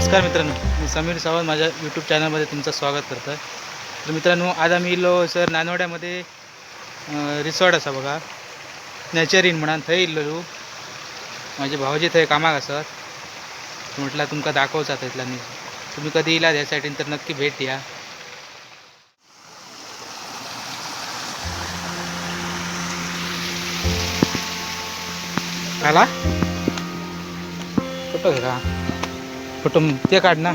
नमस्कार मित्रांनो, मी समीर सावंत माझ्या यूट्यूब चॅनलमध्ये तुमचं स्वागत करतो आहे. तर मित्रांनो, आज आम्ही इल्लो सर नानवड्यामध्ये रिसॉर्ट असा बघा, नेचर इन म्हणून, थंय इल्लो. माझे भावजी थंय कामाक आसत, म्हटलं तुमका दाखवचा थंयतल्यानी. तुम्ही कधी इलात ह्या सायडीन तर नक्की भेट द्या. आला फोटो घे का? फोटो ते काढ ना,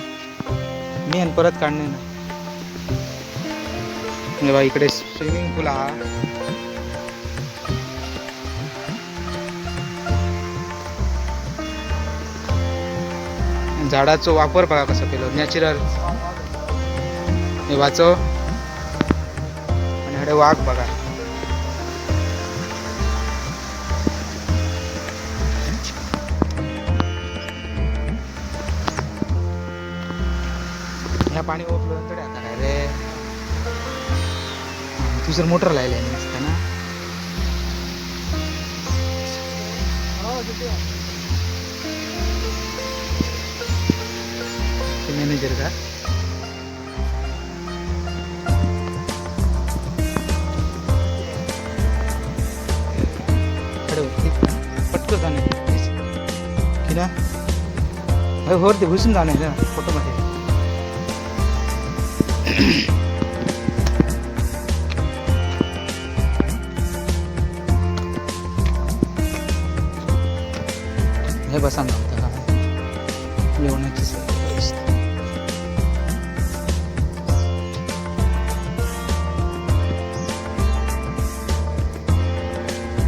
मी आणि परत काढणे ना. हे बघा, इकडे स्विमिंग पूल हा. झाडाचो वापर बघा कसा केलो, नॅचरल. हे वाचो आणि हडे वाघ बघा. ह्या पाणी ओपलं तरी आता काय रे, दुसरं मोटर लायले नसतं ना. मॅनेजर का? पटकन जाणे की ना, हो ते घुसून जाणे ना फोटोमध्ये. हे बसा नव्हतं का जेवणाची सोय व्यवस्था.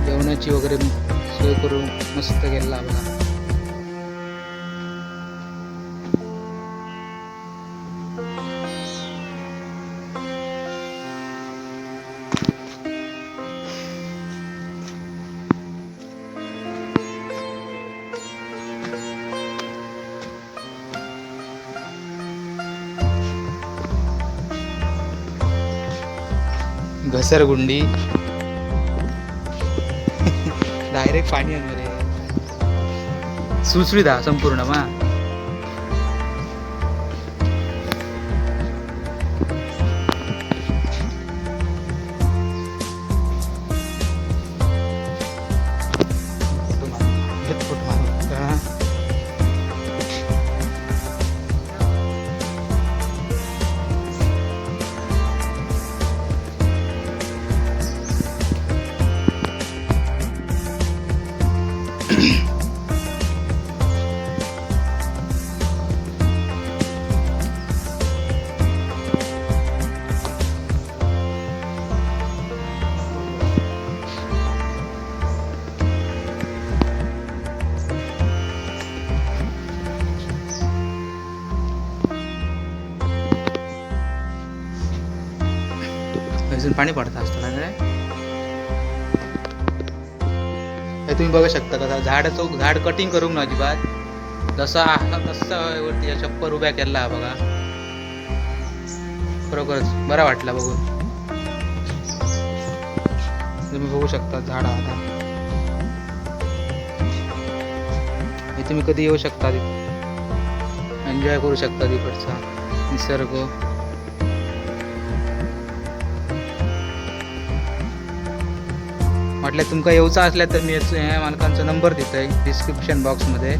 जेवणाची वगैरे सोय करून मस्त गेला बघा. घसरगुंडी, डायरेक्ट पाणी आणलं रे, सुसुविधा संपूर्ण मा. फोटो मारू, फोटो मारू. इथून पाणी पडता असतं रे. हे तुम्ही बघू शकता कसा झाडाचं झाड कटिंग करूक ना अजिबात, जसं आहे तसं वरती या छप्पर उभ्या केला हा बघा. खरोखरच बरा वाटला बघून. तुम्ही बघू शकता झाड आता. हे तुम्ही कधी येऊ शकता तिथे, एन्जॉय करू शकता तिकडचा निसर्ग. म्हटलं तुमका येऊचा असल्या तर मी ह्या मालकांचा नंबर देतोय डिस्क्रिप्शन बॉक्समध्ये,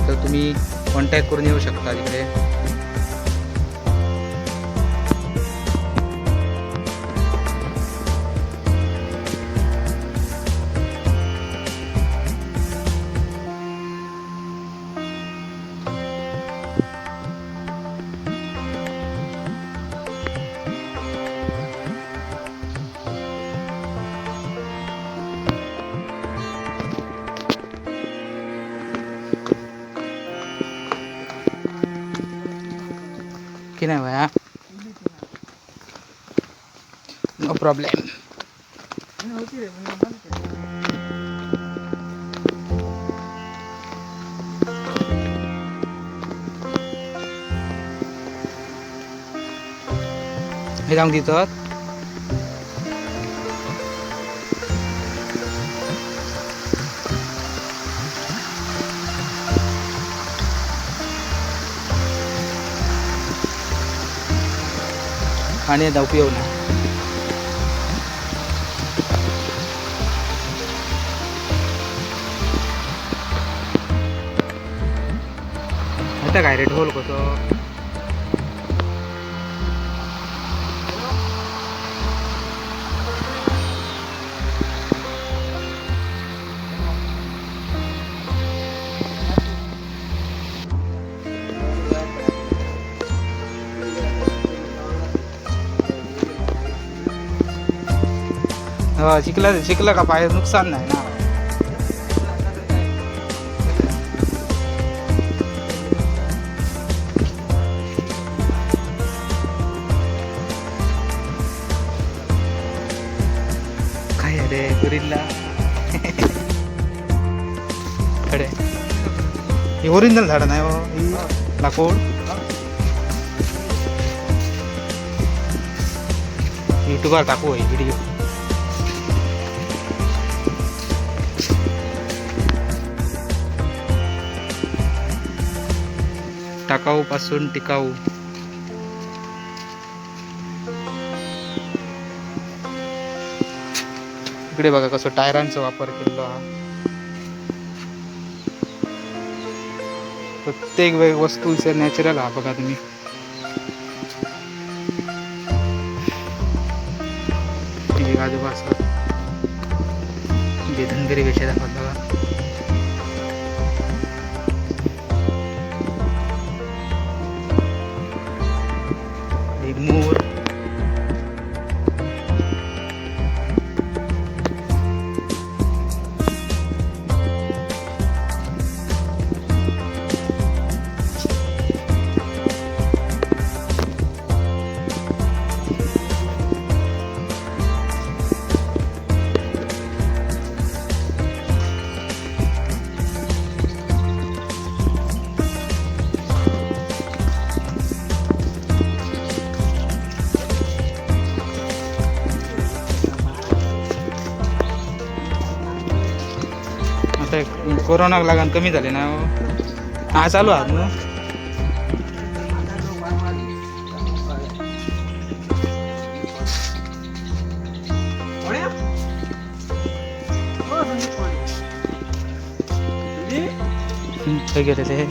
तर तुम्ही कॉन्टॅक्ट करून येऊ शकता तिकडे. की नाही भया, नो प्रॉब्लेम. हे जाऊन दिसत आणि धावपी येऊ ना. आता काय रे ढोल कसो. हो शिकलं शिकलं का पाय नुकसान नाही ना. काय रे गोरिल्ला खडे ही ओरिजिनल झाड नाही हो, ही लाकूड. युट्यूबार टाकू ही व्हिडिओ. टाकाऊ पासून टिकाऊ. इकडे बघा कसं टायरांचा वापर केलेला हा. प्रत्येक वस्तू नॅचरल हा बघा तुम्ही. आजोबा असतात जे धनगरी वेशे दाखवत बघा. मोर आता कोरोनाक लागून कमी झाले ना. हा चालू आहात ना. खंय गेले ते?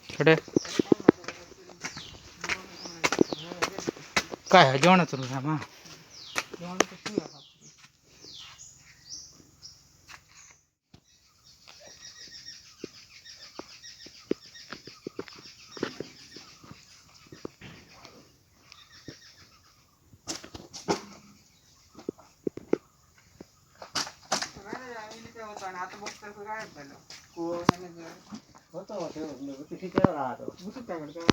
छोटे काय हा जेवणाचं रूम हा. होतो.